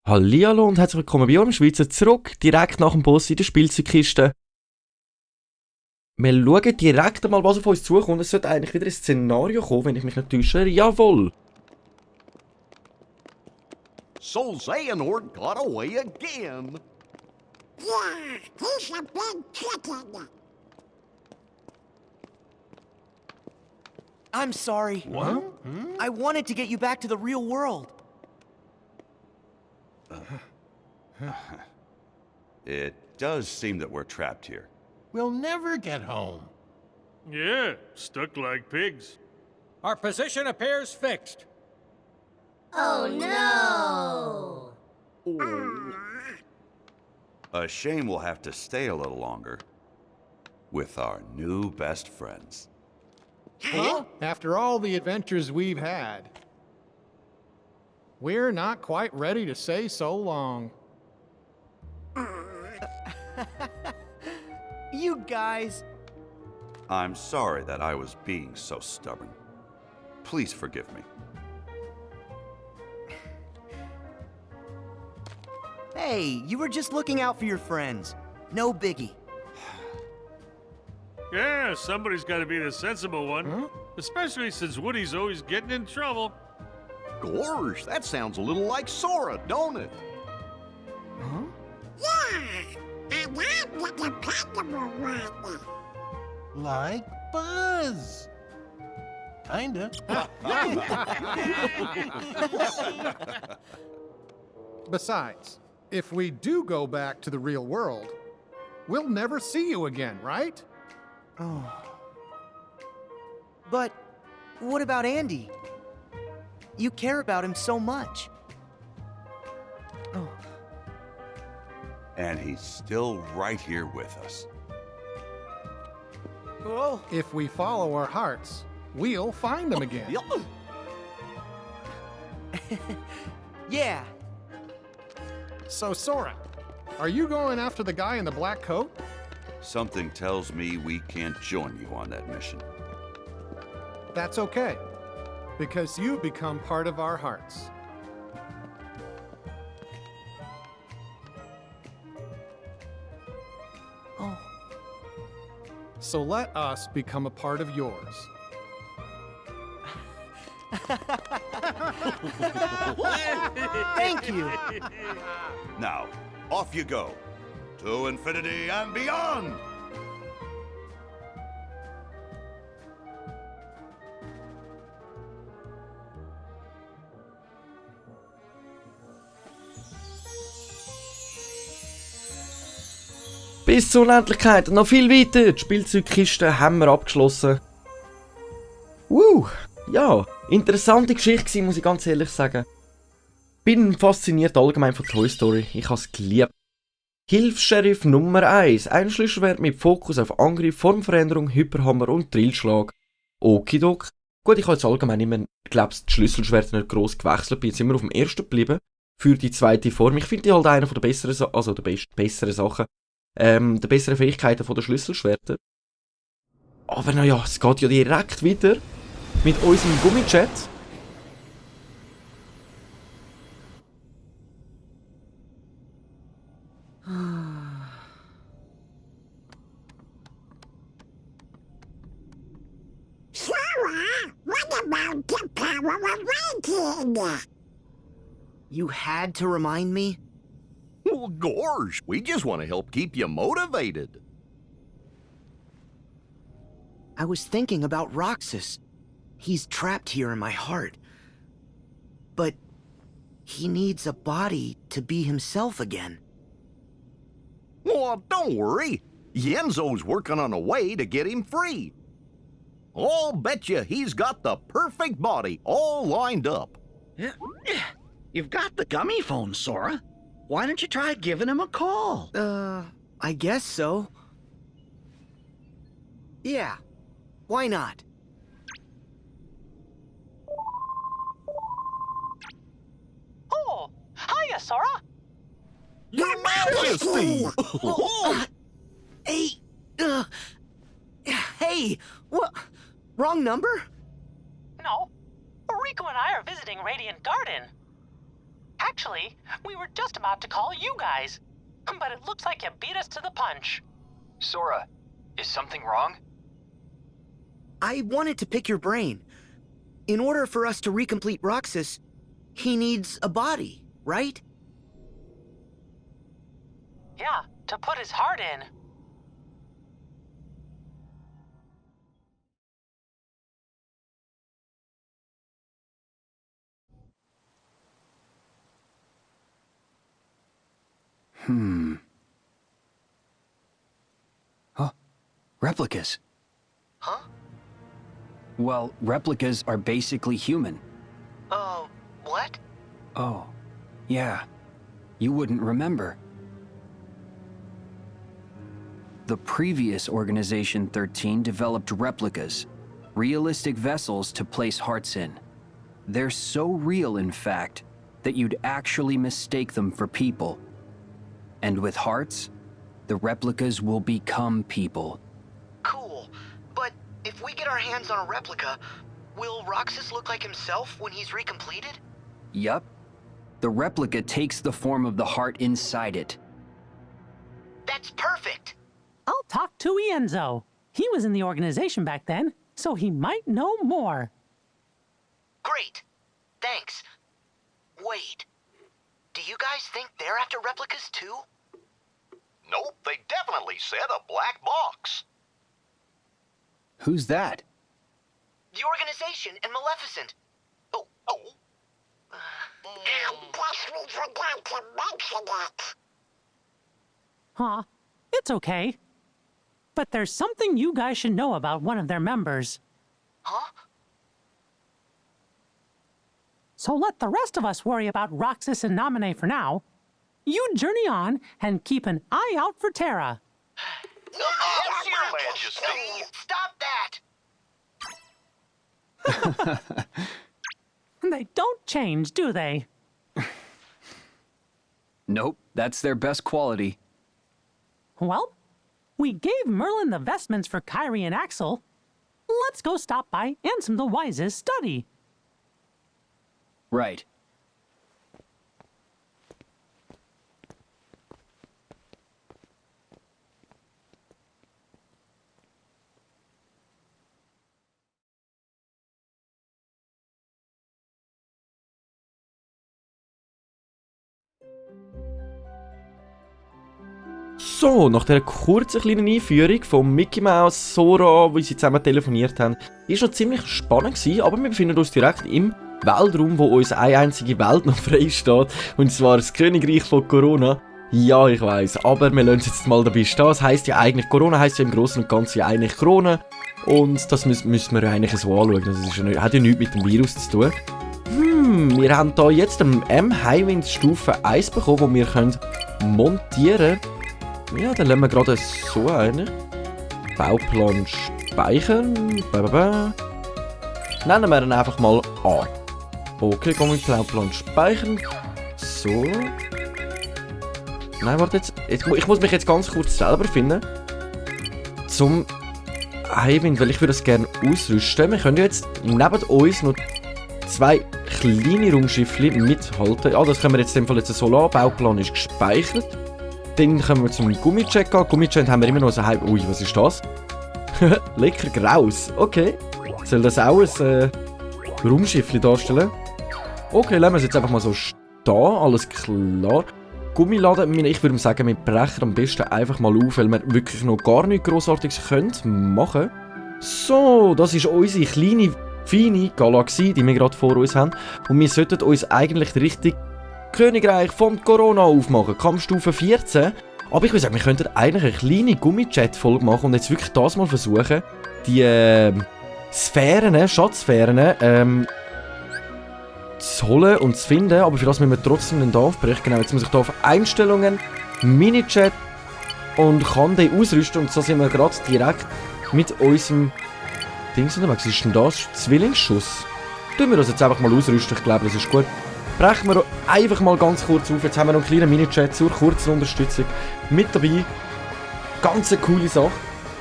Hallihallo und herzlich willkommen bei eurem Schweizer zurück, direkt nach dem Boss in der Spielzeugkiste. Wir schauen direkt einmal, was auf uns zukommt. Es sollte eigentlich wieder ein Szenario kommen, wenn ich mich nicht täusche. Jawohl! So Xehanort got away again. Yeah, he's a big chicken. I'm sorry. What? I wanted to get you back to the real world. It does seem that we're trapped here. We'll never get home. Yeah, stuck like pigs. Our position appears fixed. Oh no! A shame we'll have to stay a little longer with our new best friends. Huh? After all the adventures we've had, we're not quite ready to say so long. You guys. I'm sorry that I was being so stubborn. Please forgive me. Hey, you were just looking out for your friends. No biggie. Yeah, somebody's got to be the sensible one. Huh? Especially since Woody's always getting in trouble. Gosh, that sounds a little like Sora, don't it? Huh? Yeah, and I'm the dependable one. Like Buzz. Kinda. Besides, if we do go back to the real world, we'll never see you again, right? Oh. But what about Andy? You care about him so much. Oh. And he's still right here with us. Whoa. If we follow our hearts, we'll find them again. Yeah. So, Sora, are you going after the guy in the black coat? Something tells me we can't join you on that mission. That's okay, because you become part of our hearts. Oh. So let us become a part of yours. Thank you. Now, off you go. To infinity and beyond! Bis zur Unendlichkeit und noch viel weiter. Die Spielzeugkiste haben wir abgeschlossen. Ja, interessante Geschichte gewesen, muss ich ganz ehrlich sagen. Bin fasziniert allgemein von Toy Story. Ich habe es geliebt. Hilfs-Sheriff Nummer 1. Ein Schlüsselwert mit Fokus auf Angriff, Formveränderung, Hyperhammer und Drillschlag. Okidok. Gut, ich habe jetzt allgemein immer, glaube ich, die Schlüsselschwerter nicht gross gewechselt. Bin jetzt immer auf dem ersten geblieben. Für die zweite Form. Ich finde die halt eine der besseren Sachen. Der besseren Fähigkeiten von der Schlüsselschwerter. Aber naja, es geht ja direkt weiter mit unserem Gummichat. Sora, what about the power of waiting? You had to remind me? Well, gosh, we just want to help keep you motivated. I was thinking about Roxas. He's trapped here in my heart. But he needs a body to be himself again. Well, don't worry. Yenzo's working on a way to get him free. I'll bet you he's got the perfect body all lined up. You've got the gummy phone, Sora. Why don't you try giving him a call? I guess so. Yeah, why not? Oh, hiya, Sora. Your Majesty! Hey, Wrong number? No. Rico and I are visiting Radiant Garden. Actually, we were just about to call you guys. But it looks like you beat us to the punch. Sora, is something wrong? I wanted to pick your brain. In order for us to recomplete Roxas, he needs a body, right? Yeah, to put his heart in. Huh? Replicas. Huh? Well, replicas are basically human. What? Oh, yeah. You wouldn't remember. The previous Organization 13 developed replicas, realistic vessels to place hearts in. They're so real, in fact, that you'd actually mistake them for people. And with hearts, the replicas will become people. Cool. But if we get our hands on a replica, will Roxas look like himself when he's recompleted? Yup. The replica takes the form of the heart inside it. That's perfect! I'll talk to Ienzo. He was in the organization back then, so he might know more. Great. Thanks. Wait. Do you guys think they're after replicas too? Nope, they definitely said a black box. Who's that? The organization and Maleficent. Oh. I guess we forgot to mention it. Huh? It's okay. But there's something you guys should know about one of their members. Huh? So let the rest of us worry about Roxas and Naminé for now. You journey on and keep an eye out for Terra. Yes, Your Majesty. Stop that! They don't change, do they? Nope, that's their best quality. Well, we gave Merlin the vestments for Kairi and Axel. Let's go stop by Ansem the Wise's study. Right. So, nach dieser kurzen kleinen Einführung von Mickey Mouse, Sora, wie sie zusammen telefoniert haben, ist noch ziemlich spannend gewesen, aber wir befinden uns direkt im Weltraum, wo uns eine einzige Welt noch frei steht, und zwar das Königreich von Corona. Ja, ich weiss, aber wir lassen es jetzt mal dabei stehen. Das heisst ja eigentlich, Corona heisst ja im Großen und Ganzen ja eigentlich Corona, und das müssen wir ja eigentlich so anschauen. Das ist ja hat ja nichts mit dem Virus zu tun. Wir haben hier jetzt einen M-Highwind Stufe 1 bekommen, den wir montieren können. Ja, dann lassen wir gerade so einen. Bauplan speichern. Nennen wir ihn einfach mal A. Okay, gehen wir mit Bauplan speichern. So. Nein, warte jetzt. Ich muss mich jetzt ganz kurz selber finden. Zum Highwind, weil ich würde das gerne ausrüsten. Wir können jetzt neben uns noch 2 kleine Raumschiffchen mithalten. Ja, das können wir jetzt in dem Fall jetzt so lassen. Bauplan ist gespeichert. Dann kommen wir zum Gummijet gehen. Gummijet haben wir immer noch so halb. Ui, was ist das? Lecker Graus. Okay. Soll das auch ein Raumschiffchen darstellen? Okay, lassen wir es jetzt einfach mal so stehen. Alles klar. Gummiladen, ich würde sagen, wir brechen am besten einfach mal auf, weil wir wirklich noch gar nichts Grossartiges machen können. So, das ist unsere kleine, feine Galaxie, die wir gerade vor uns haben. Und wir sollten uns eigentlich richtig Königreich von Corona aufmachen, Kampfstufe 14. Aber ich würde sagen, wir könnten eigentlich eine kleine Gummijet-Folge machen und jetzt wirklich das mal versuchen, die Sphären, Schatzsphären, zu holen und zu finden. Aber für das müssen wir trotzdem den da aufbrechen. Genau, jetzt muss ich hier auf Einstellungen, Minijet und kann den ausrüsten. Und so sind wir gerade direkt mit unserem Dings unterwegs. Was ist denn das? Zwillingsschuss. Tun wir das jetzt einfach mal ausrüsten, ich glaube, das ist gut. Brechen wir einfach mal ganz kurz auf. Jetzt haben wir noch einen kleinen Mini-Chat zur kurzen Unterstützung mit dabei. Ganz eine coole Sache.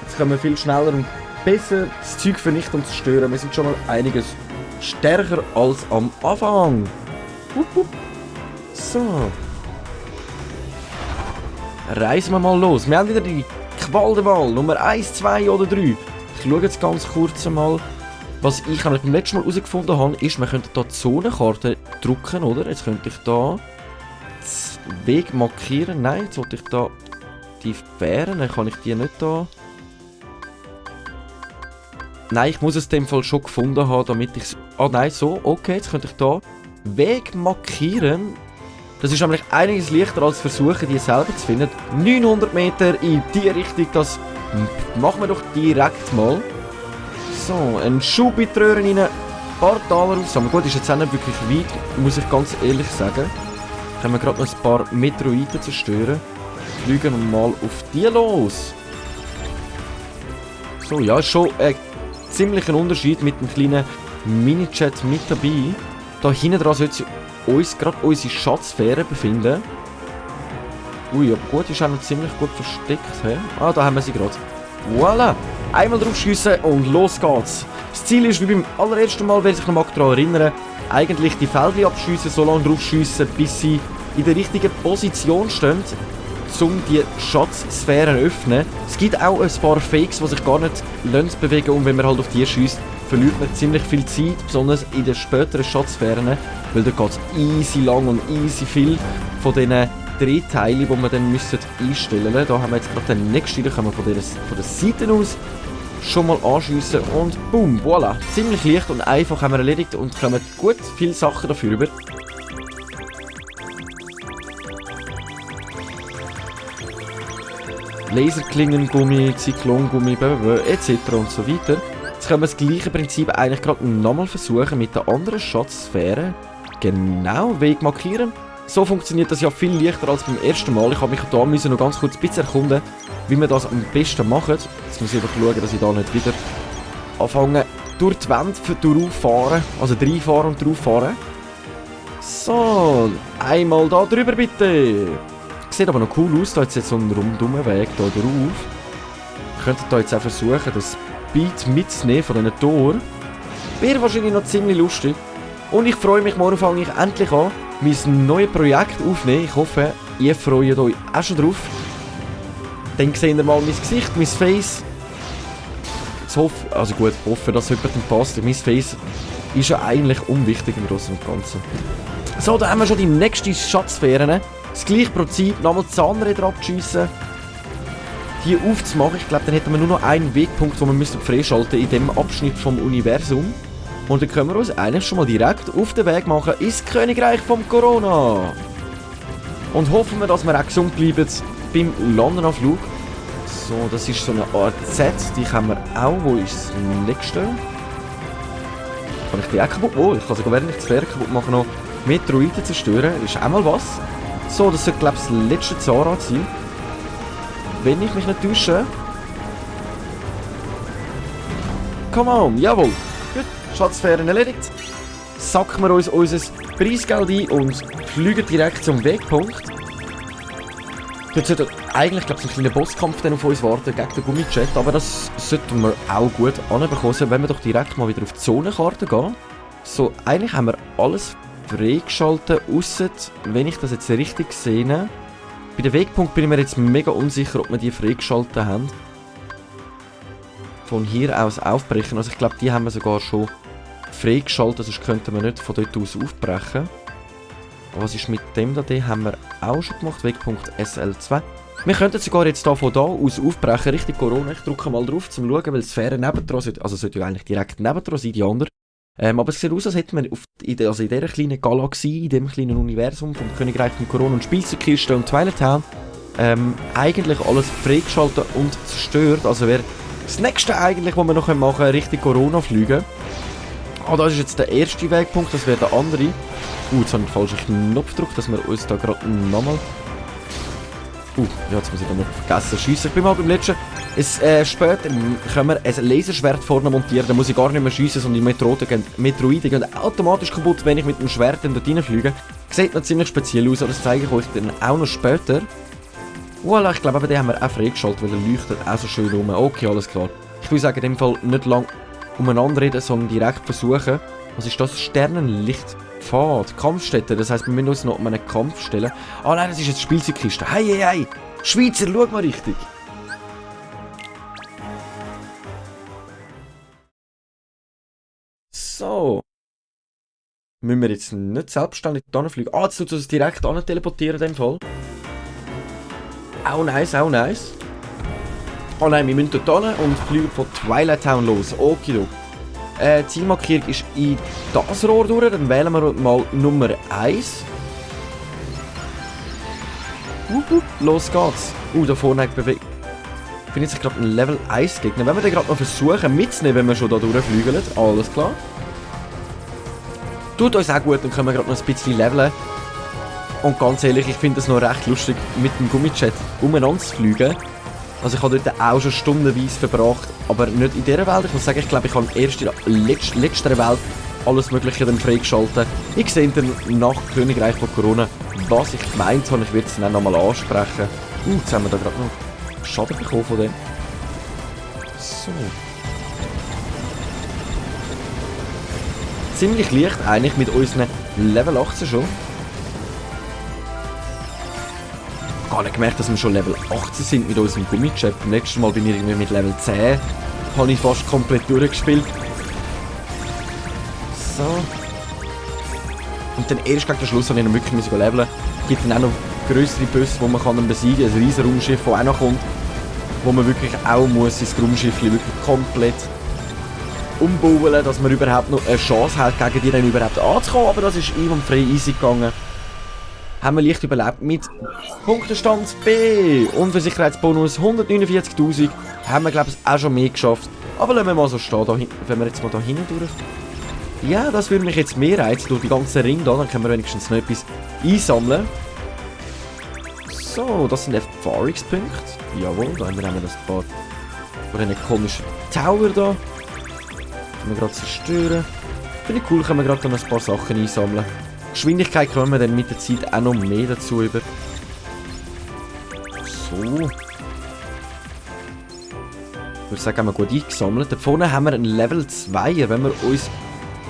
Jetzt können wir viel schneller und besser das Zeug vernichten und zerstören. Wir sind schon mal einiges stärker als am Anfang. So. Reisen wir mal los. Wir haben wieder die Qual der Wahl. Nummer 1, 2 oder 3. Ich schaue jetzt ganz kurz einmal. Was ich beim letzten Mal herausgefunden habe, ist, man könnte hier die Zonenkarte drucken, oder? Jetzt könnte ich da den Weg markieren. Nein, jetzt wollte ich da die Fähren. Dann kann ich die nicht da. Nein, ich muss es in dem Fall schon gefunden haben, damit ich es... Ah nein, so. Okay, jetzt könnte ich da Weg markieren. Das ist nämlich einiges leichter als versuchen, die selber zu finden. 900 Meter in die Richtung, das machen wir doch direkt mal. So, ein Schub in die Röhren rein, ein paar Taler aufsammeln. Gut, ist jetzt auch nicht wirklich weit, muss ich ganz ehrlich sagen. Können wir gerade noch ein paar Meteoriten zerstören. Fliegen wir mal auf die los. So, ja, ist schon ein ziemlicher Unterschied mit dem kleinen Mini-Chat mit dabei. Da hinten dran sollte uns gerade unsere Schatzsphäre befinden. Ui, aber gut, ist auch noch ziemlich gut versteckt. He? Ah, da haben wir sie gerade. Voilà! Einmal drauf schiessen und los geht's. Das Ziel ist, wie beim allerersten Mal, wer sich noch daran erinnern, eigentlich die Feldchen abschiessen, so lange drauf schiessen, bis sie in der richtigen Position stehen, um die Schatzsphären zu öffnen. Es gibt auch ein paar Fakes, die sich gar nicht bewegen lassen, und wenn man halt auf die schiesst, verliert man ziemlich viel Zeit, besonders in den späteren Schatzsphären, weil da geht es easy lang und easy viel von diesen Drehteile, die wir dann einstellen müssen. Da haben wir jetzt gerade den nächsten, da können wir von der Seite aus schon mal anschiessen und boom, voilà. Ziemlich leicht und einfach haben wir erledigt und kommen gut viele Sachen dafür über. Laserklingengummi, Zyklongummi, etc. und so weiter. Jetzt können wir das gleiche Prinzip eigentlich gerade nochmal versuchen mit der anderen Schatzsphäre. Genau, Weg markieren. So funktioniert das ja viel leichter als beim ersten Mal. Ich habe mich da noch ganz kurz ein bisschen erkunden, wie wir das am besten machen. Jetzt muss ich einfach schauen, dass ich da nicht wieder anfange durch die Wände durchfahren. Also reinfahren und drauffahren. So, einmal da drüber bitte. Sieht aber noch cool aus, da jetzt so ein rundummer Weg da drauf. Wir könnten da jetzt auch versuchen, das Beat mitzunehmen von diesen Toren. Wäre wahrscheinlich noch ziemlich lustig. Und ich freue mich, morgen fange ich endlich an, mein neues Projekt aufzunehmen. Ich hoffe, ihr freut euch auch schon drauf. Dann seht ihr mal mein Gesicht, mein Face. Also gut, ich hoffe, dass es jemandem passt. Mein Face ist ja eigentlich unwichtig im Großen und Ganzen. So, da haben wir schon die nächste Schatzsphäre. Das gleiche Prinzip, nochmal Zahnräder abzuschiessen. Hier aufzumachen. Ich glaube, dann hätten wir nur noch einen Wegpunkt, den wir freischalten in diesem Abschnitt vom Universum. Und dann können wir uns eigentlich schon mal direkt auf den Weg machen ins Königreich vom Corona. Und hoffen wir, dass wir auch gesund bleiben beim Landenanflug. So, das ist so eine Art Z, die haben wir auch. Wo ist das nächste? Kann ich die auch kaputt machen? Oh, ich kann sogar, während ich die Sphäre kaputt mache, noch Meteoriten zerstören. Ist auch mal was. So, das sollte, glaube ich, das letzte Zahnrad sein. Wenn ich mich nicht täusche. Come on, jawohl. Gut, Schatzsphären erledigt. Sacken wir uns unser Preisgeld ein und fliegen direkt zum Wegpunkt. Dort sollte eigentlich, glaube ich, ein kleiner Bosskampf dann auf uns warten gegen den Gummijet, aber das sollten wir auch gut anbekommen, wenn wir doch direkt mal wieder auf die Zonenkarte gehen. So, eigentlich haben wir alles freigeschaltet, ausser, wenn ich das jetzt richtig sehe. Bei dem Wegpunkt bin ich mir jetzt mega unsicher, ob wir die freigeschaltet haben. Von hier aus aufbrechen, also ich glaube, die haben wir sogar schon freigeschaltet, sonst könnten wir nicht von dort aus aufbrechen. Aber was ist mit dem da? Den haben wir auch schon gemacht, Wegpunkt SL2. Wir könnten sogar jetzt von da aus aufbrechen, Richtung Corona. Ich drücke mal drauf, um zu schauen, weil die Sphäre nebendran sollte, also sollte ja eigentlich direkt nebendran sein, die andere. Aber es sieht aus, als hätten wir in dieser kleinen Galaxie, in dem kleinen Universum vom Königreich von Corona und Spielzeugkiste und Twilight Town eigentlich alles freigeschaltet und zerstört. Also wäre das nächste eigentlich, was wir noch machen können, Richtung Corona fliegen. Ah, das ist jetzt der erste Wegpunkt, das wäre der andere. Jetzt habe ich den falschen Knopf gedrückt, dass wir uns da gerade nochmal... ja, jetzt muss ich da noch vergessen schiessen. Ich bin mal beim letzten... später können wir ein Laserschwert vorne montieren, dann muss ich gar nicht mehr schiessen, sondern die Meteoriten gehen automatisch kaputt, wenn ich mit dem Schwert dann dort reinfliege. Sieht noch ziemlich speziell aus, aber das zeige ich euch dann auch noch später. Voilà, ich glaube, den haben wir auch freigeschaltet, weil er leuchtet auch so schön rum. Okay, alles klar. Ich würde sagen, in dem Fall nicht lang umeinander reden, sondern direkt versuchen. Was ist das? Sternenlichtpfad. Kampfstätte. Das heisst, wir müssen uns noch um einen Kampf stellen. Ah nein, das ist jetzt Spielzeugkiste. Hey, hey, hey! Schweizer, schau mal richtig! So. Müssen wir jetzt nicht selbstständig da fliegen? Ah, jetzt tut uns direkt an teleportieren in dem Fall. Auch nice, auch nice. Oh nein, wir müssen dort hin und fliegen von Twilight Town los. Okidok. Zielmarkierung ist in das Rohr durch. Dann wählen wir mal Nummer 1. Los geht's. Da vorne bewegt. Findet sich gerade ein Level 1 Gegner. Wenn wir den gerade noch versuchen mitzunehmen, wenn wir schon da durchfliegen. Alles klar. Tut uns auch gut, dann können wir gerade noch ein bisschen leveln. Und ganz ehrlich, ich finde es noch recht lustig, mit dem Gummijet umeinander zu fliegen. Also ich habe dort auch schon stundenweise verbracht, aber nicht in dieser Welt. Ich muss sagen, ich glaube, ich habe erst in der letzten Welt alles Mögliche dann freigeschaltet. Ich sehe dann nach Königreich von Corona, was ich gemeint habe. Ich werde es dann nochmal ansprechen. Jetzt haben wir da gerade noch Schaden bekommen von dem. So. Ziemlich leicht eigentlich mit unseren Level 18 schon. Gar nicht gemerkt, dass wir schon Level 18 sind mit unserem Gummijet. Nächstes Mal bin ich irgendwie mit Level 10. Habe ich fast komplett durchgespielt. So. Und dann erst gegen den Schluss habe ich noch wirklich leveln. Es gibt dann auch noch grössere Busse, die man kann besiegen kann. Ein riesen Raumschiff, das auch noch kommt. Wo man wirklich auch muss sein Raumschiff wirklich komplett umbauen, dass man überhaupt noch eine Chance hat, gegen die dann überhaupt anzukommen. Aber das ist einwandfrei easy gegangen. Haben wir leicht überlebt mit Punktestand B. Unversicherheitsbonus 149.000. Haben wir, glaube ich, auch schon mehr geschafft. Aber lassen wir mal so stehen, wenn wir jetzt mal da hinten durch. Ja, das würde mich jetzt mehr reizen durch die ganzen Ringe da. Dann können wir wenigstens noch etwas einsammeln. So, das sind Erfahrungspunkte. Jawohl, da haben wir das paar von diesen komischen Tower da. Können wir gerade zerstören. Finde ich cool, können wir gerade noch ein paar Sachen einsammeln. Geschwindigkeit kommen wir dann mit der Zeit auch noch mehr dazu über. So. Ich würde sagen, haben wir gut eingesammelt. Da vorne haben wir einen Level 2er. Wenn wir uns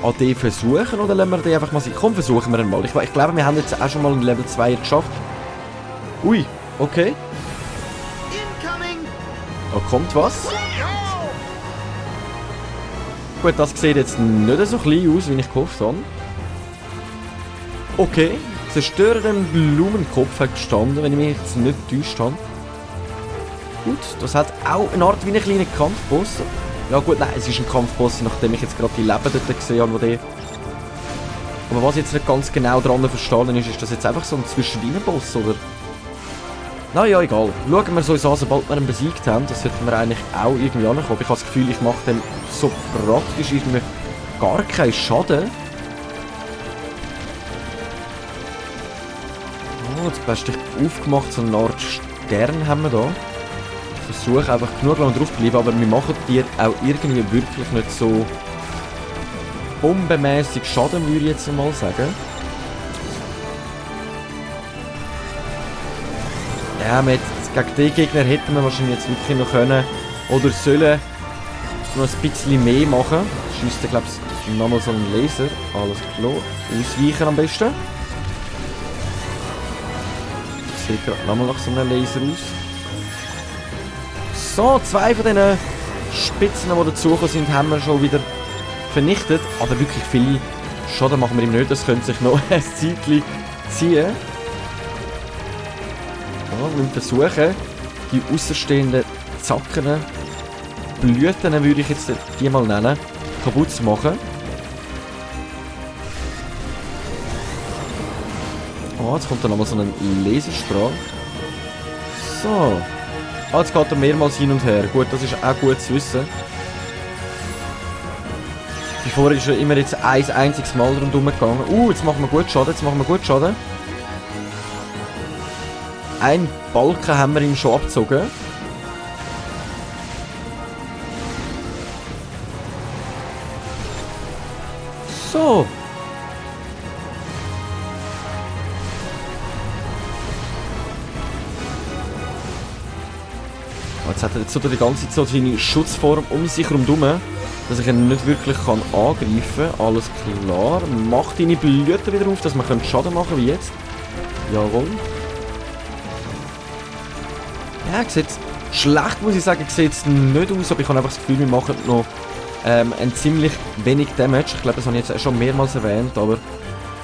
an den versuchen, oder lassen wir den einfach mal sein? Komm, versuchen wir ihn mal. Ich glaube, wir haben jetzt auch schon mal einen Level 2er geschafft. Ui, okay. Da kommt was. Gut, das sieht jetzt nicht so klein aus, wie ich gehofft habe. Okay, zerstören den Blumenkopf hat gestanden, wenn ich mich jetzt nicht getäuscht habe. Gut, das hat auch eine Art wie einen kleinen Kampfboss. Ja gut, nein, es ist ein Kampfboss, nachdem ich jetzt gerade die Leben dort gesehen habe, wo der... Aber was ich jetzt nicht ganz genau dran verstanden ist das jetzt einfach so ein Zwischendrin-Boss, oder? Naja, egal. Schauen wir so an, sobald wir ihn besiegt haben. Das sollten wir eigentlich auch irgendwie ankommen. Ich habe das Gefühl, ich mache dem so praktisch irgendwie gar keinen Schaden. Oh, jetzt hast du dich aufgemacht, so eine Art Stern haben wir da. Ich versuche einfach genug lang drauf zu bleiben, aber wir machen dir auch irgendwie wirklich nicht so bombenmäßig Schaden, würde ich jetzt mal sagen. Ja, gegen den Gegner hätten wir wahrscheinlich jetzt wirklich noch können oder sollen noch ein bisschen mehr machen. Schießt er, glaube ich, nochmal so einen Laser. Alles klar. Ausweichen am besten. Sieht gerade nochmal nach so einem Laser aus. So, 2 von diesen Spitzen, die dazugekommen sind, haben wir schon wieder vernichtet. Aber wirklich viel Schaden machen wir ihm nicht. Das könnte sich noch ein Zeitchen ziehen. Ja, wir versuchen, die außenstehenden Zacken, Blüten würde ich jetzt die mal nennen, kaputt zu machen. Oh, jetzt kommt dann nochmal so ein Laserstrahl. So. Ah, jetzt geht er mehrmals hin und her. Gut, das ist auch gut zu wissen. Bevor ist er immer jetzt ein einziges Mal rundherum gegangen. Jetzt machen wir gut Schaden, Ein Balken haben wir ihm schon abgezogen. So. Jetzt hat er jetzt so die ganze Zeit so seine Schutzform um sich herum, dass ich ihn nicht wirklich angreifen kann. Alles klar. Mach deine Blüten wieder auf, dass wir Schaden machen können, wie jetzt. Jawohl. Ja, sieht schlecht, muss ich sagen, sieht es nicht aus, aber ich habe einfach das Gefühl, wir machen noch ein ziemlich wenig Damage. Ich glaube, das habe ich jetzt schon mehrmals erwähnt, aber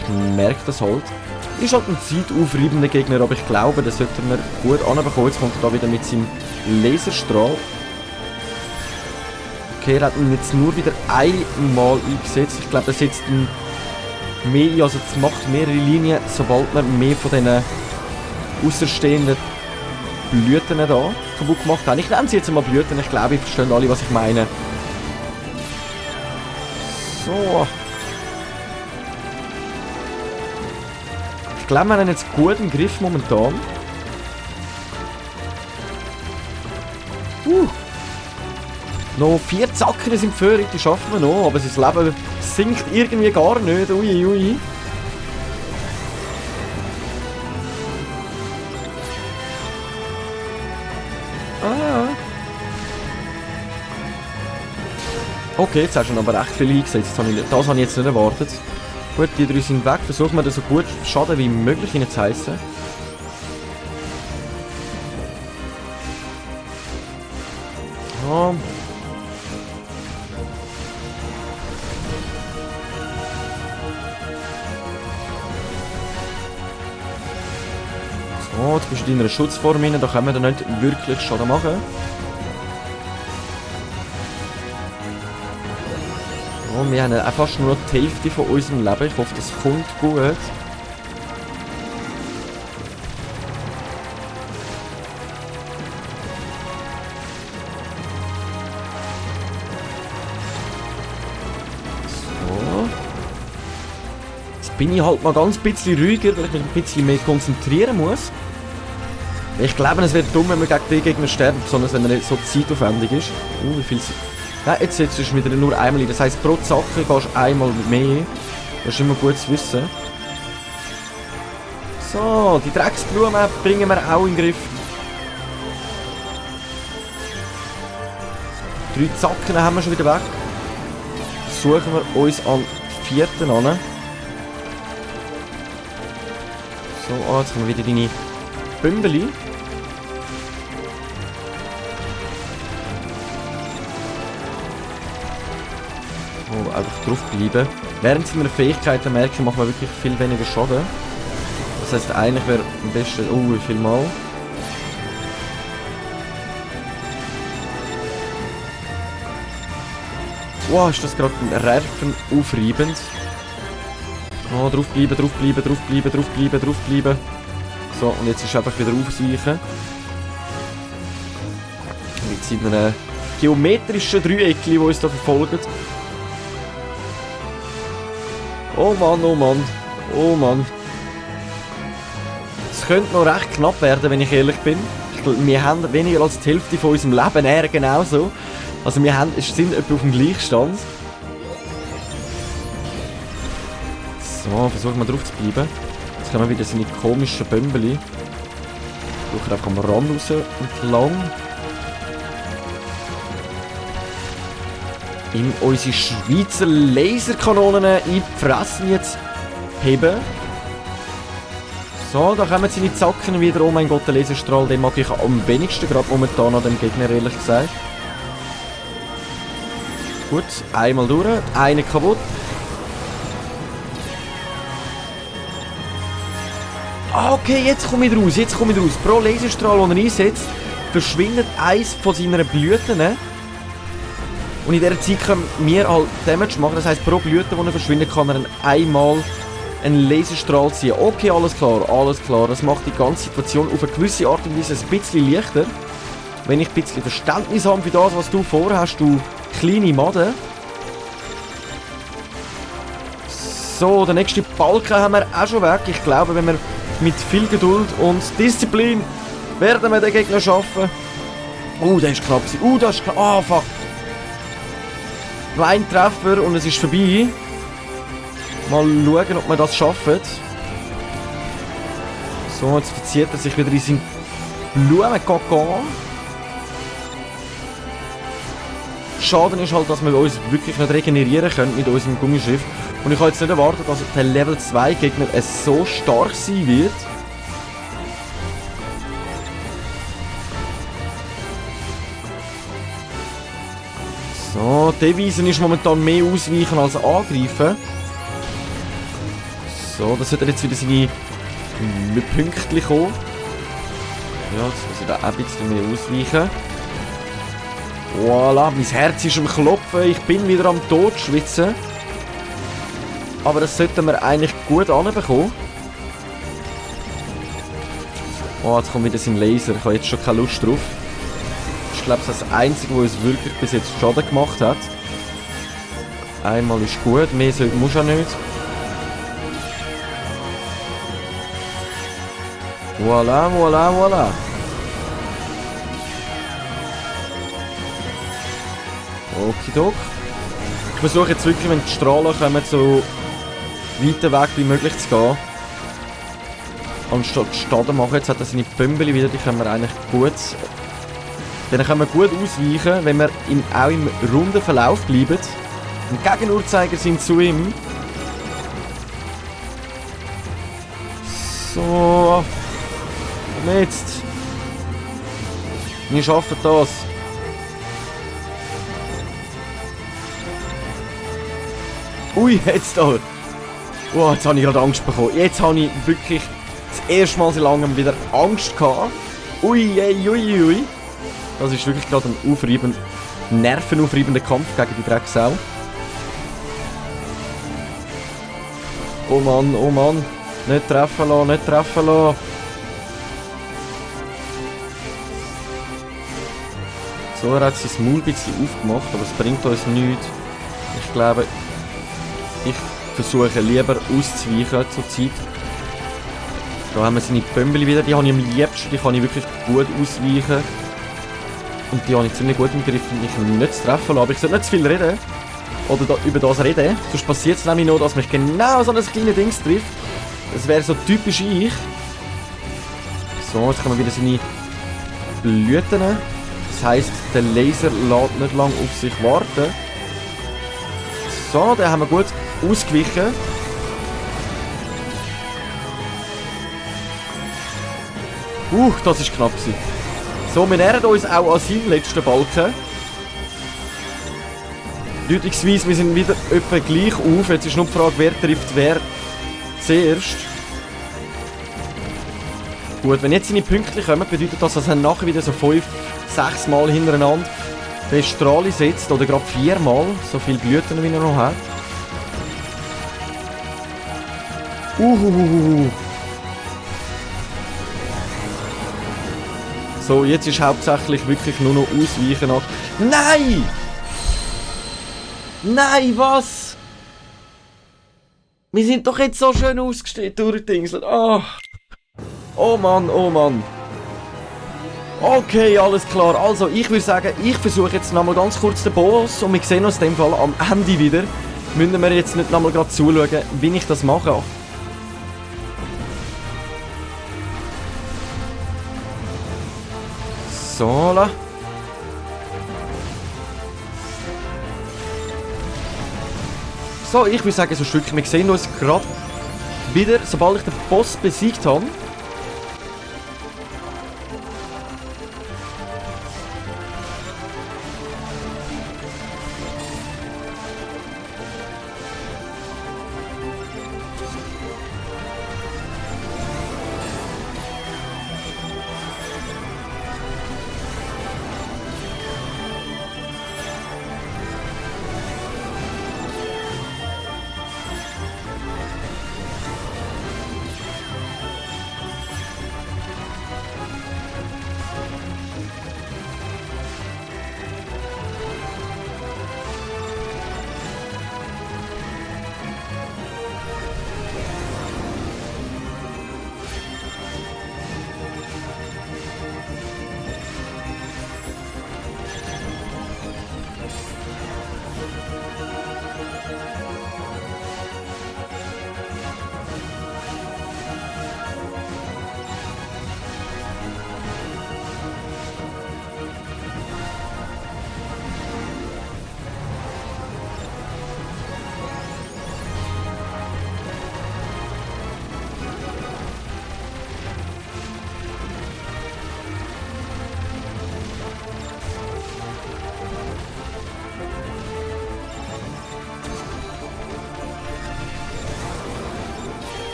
ich merke das halt. Ist halt ein zeitaufreibender Gegner, aber ich glaube, das sollten wir gut anbekommen. Jetzt kommt er da wieder mit seinem Laserstrahl. Okay, er hat ihn jetzt nur wieder einmal eingesetzt. Ich glaube, er setzt ihn mehr ein, also es macht mehrere Linien, sobald man mehr von diesen außerstehenden Blüten da kaputt gemacht haben. Ich nenne sie jetzt mal Blüten, ich glaube, ihr versteht alle, was ich meine. So. Ich glaube, wir haben jetzt gut im Griff momentan. Noch 4 Zacken sind Führung, die schaffen wir noch, aber sein Leben sinkt irgendwie gar nicht. Ui, ui. Okay, jetzt hast du aber recht viel eingesetzt. Das habe ich jetzt nicht erwartet. Gut, die 3 sind weg. Versuchen wir, so gut Schaden wie möglich hineinzuheissen. Ja. So, jetzt bist du in einer Schutzform rein. Da können wir dann nicht wirklich Schaden machen. So, wir haben auch fast nur noch die Hälfte von unserem Leben. Ich hoffe, das kommt gut. So. Jetzt bin ich halt mal ganz ein bisschen ruhiger, weil ich mich ein bisschen mehr konzentrieren muss. Ich glaube, es wird dumm, wenn wir gegen den Gegner sterben, besonders wenn er nicht so zeitaufwendig ist. Wie viel... Ja, jetzt setzt du wieder nur einmal ein. Das heisst, pro Zacke gehst du einmal mehr. Das ist immer gut zu wissen. So, die Drecksblumen bringen wir auch in den Griff. 3 Zacken haben wir schon wieder weg. Suchen wir uns an 4. an. So, jetzt haben wir wieder deine Bümbeli. Einfach drauf bleiben. Während seiner Fähigkeiten merken, machen wir wirklich viel weniger Schaden. Das heisst, eigentlich wäre am besten... Oh, wie viel Mal? Wow, ist das gerade ein Nerven aufreibend. Oh, draufbleiben, draufbleiben, draufbleiben, draufbleiben, draufbleiben. So, und jetzt ist einfach wieder ausweichen. Mit seinen geometrischen Dreiecken, die uns da verfolgen. Oh Mann, oh Mann, oh Mann. Es könnte noch recht knapp werden, wenn ich ehrlich bin. Wir haben weniger als die Hälfte von unserem Leben, er genauso. Also wir sind etwa auf dem Gleichstand. So, versuchen wir drauf zu bleiben. Jetzt haben wir wieder seine komischen Bömbeli. Suchen einfach am Rand raus entlang. In unsere Schweizer Laserkanonen in die Fressen jetzt heben. So, da kommen seine Zacken wieder. Oh mein Gott, der Laserstrahl, den mag ich am wenigsten gerade momentan an dem Gegner, ehrlich gesagt. Gut, einmal durch, eine kaputt. Ah, okay, jetzt komme ich raus, Pro Laserstrahl, den er einsetzt, verschwindet eins von seinen Blüten. Und in dieser Zeit können wir halt Damage machen. Das heisst, pro Blüte, die er verschwindet, kann er einmal einen Laserstrahl ziehen. Okay, alles klar, alles klar. Das macht die ganze Situation auf eine gewisse Art und Weise ein bisschen leichter. Wenn ich ein bisschen Verständnis habe für das, was du vorhast, du kleine Made. So, der nächste Balken haben wir auch schon weg. Ich glaube, wenn wir mit viel Geduld und Disziplin werden wir den Gegner schaffen. Der ist knapp. Das ist knapp. Ah, fuck. Noch ein Treffer und es ist vorbei. Mal schauen, ob wir das schaffen. So, jetzt verzieht er sich wieder in seinen Blumenkokon. Schaden ist halt, dass wir uns wirklich nicht regenerieren können mit unserem Gummischiff. Und ich habe jetzt nicht erwartet, dass der Level 2 Gegner so stark sein wird. So, die Devise ist momentan mehr ausweichen als angreifen. So, das sollte jetzt wieder seine Pünktchen kommen. Ja, jetzt muss ich da ein bisschen mehr ausweichen. Voilà, mein Herz ist am Klopfen, ich bin wieder am Tod schwitzen. Aber das sollten wir eigentlich gut anbekommen. Oh, jetzt kommt wieder sein Laser, ich habe jetzt schon keine Lust drauf. Das ist, glaube ich, das Einzige, was uns wirklich bis jetzt Schaden gemacht hat. Einmal ist gut, mehr muss auch nicht. Voilà, voilà, voilà. Okidok. Ich versuche jetzt wirklich, wenn die Strahlen kommen, so weit weg wie möglich zu gehen. Anstatt Staden machen, jetzt hat er seine Pömbeli wieder, die können wir eigentlich gut... Denen können wir gut ausweichen, wenn wir auch im runden Verlauf bleiben. Und Gegenuhrzeiger sind zu ihm. So... Und jetzt. Wir schaffen das. Ui, jetzt da. Oh, jetzt habe ich gerade Angst bekommen. Jetzt habe ich wirklich das erste Mal seit langem wieder Angst gehabt. Ui, ui, ui, ui. Das ist wirklich gerade ein nervenaufreibender Kampf gegen die Drecksau. Oh Mann, oh Mann. Nicht treffen lassen, nicht treffen lassen. So, er hat sein Maul ein bisschen aufgemacht, aber es bringt uns nichts. Ich glaube, ich versuche lieber auszuweichen zur Zeit. Da haben wir seine Pömbeli wieder, die habe ich am liebsten, die kann ich wirklich gut ausweichen. Und die habe ich ziemlich gut im Griff, mich nicht zu treffen lassen. Aber ich sollte nicht zu viel reden. Oder über das reden. Sonst passiert es nämlich noch, dass mich genau so ein kleines Ding trifft. Das wäre so typisch ich. So, jetzt können wir wieder seine Blüten. Das heisst, der Laser lässt nicht lange auf sich warten. So, den haben wir gut ausgewichen. Das ist knapp gewesen. So, wir nähern uns auch an seinem letzten Balken. Bedeutungsweise, wir sind wieder etwa gleich auf. Jetzt ist nur die Frage, wer trifft wer zuerst. Gut, wenn jetzt seine Pünktchen kommen, bedeutet das, dass er nachher wieder so 5, 6 Mal hintereinander den Strahl setzt. Oder gerade 4 Mal. So viele Blüten, wie er noch hat. So, jetzt ist hauptsächlich wirklich nur noch ausweichen nach... Nein! Nein, was? Wir sind doch jetzt so schön ausgestellt durchdingselt. Oh Mann, oh Mann. Okay, alles klar. Also, ich würde sagen, ich versuche jetzt nochmal ganz kurz den Boss und wir sehen uns in dem Fall am Ende wieder. Müssen wir jetzt nicht nochmal gerade zuschauen, wie ich das mache. So, la. So, ich würde sagen, so Stück. Wir sehen uns gerade wieder, sobald ich den Boss besiegt habe.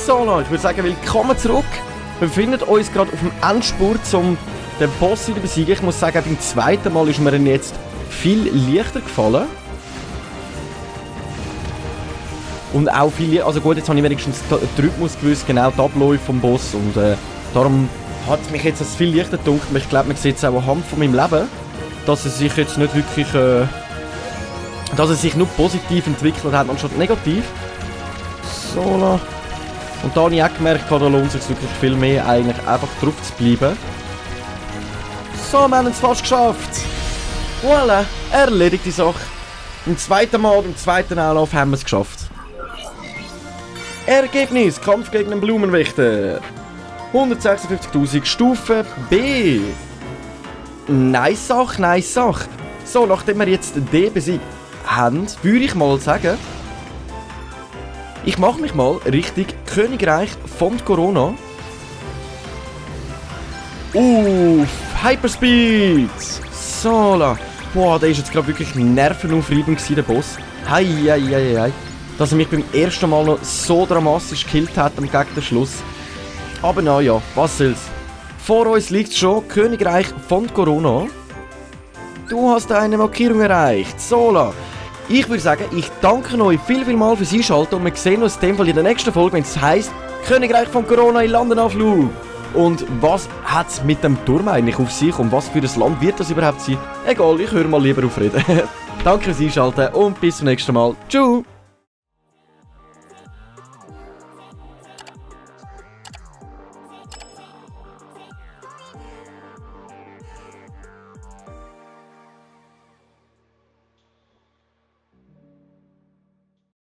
So, ich würde sagen, willkommen zurück. Wir befinden uns gerade auf dem Endspurt, um den Boss wieder zu besiegen. Ich muss sagen, beim zweiten Mal ist mir dann jetzt viel leichter gefallen. Und auch viel, also gut, jetzt habe ich wenigstens den Rhythmus gewusst, genau die Abläufe vom Boss. Und darum hat es mich jetzt als viel leichter gedacht. Ich glaube, man sieht es auch anhand von meinem Leben, dass es sich jetzt nicht wirklich, dass es sich nur positiv entwickelt hat, anstatt negativ. So, und da habe ich auch gemerkt, da lohnt es sich wirklich viel mehr, eigentlich einfach drauf zu bleiben. So, wir haben es fast geschafft. Voilà, erledigte Sache. Im zweiten Mal, im zweiten Anlauf haben wir es geschafft. Ergebnis, Kampf gegen den Blumenwächter. 156.000, Stufe B. Nice Sache, nice Sache. So, nachdem wir jetzt den besiegt haben, würde ich mal sagen, ich mache mich mal Richtung Königreich von Corona. Hyperspeed. So, boah, der ist jetzt gerade wirklich nervenaufreibend gewesen, der Boss. Hei. Dass er mich beim ersten Mal noch so dramatisch gekillt hat am gegen den Schluss. Aber naja, was soll's. Vor uns liegt schon Königreich von Corona. Du hast eine Markierung erreicht. Sola. Ich würde sagen, ich danke euch viel fürs Einschalten und wir sehen uns in dem Fall in der nächsten Folge, wenn es heisst Königreich von Corona in Landenanflug. Und was hat es mit dem Turm eigentlich auf sich und was für ein Land wird das überhaupt sein? Egal, ich höre mal lieber auf reden. Danke fürs Einschalten und bis zum nächsten Mal. Tschüss.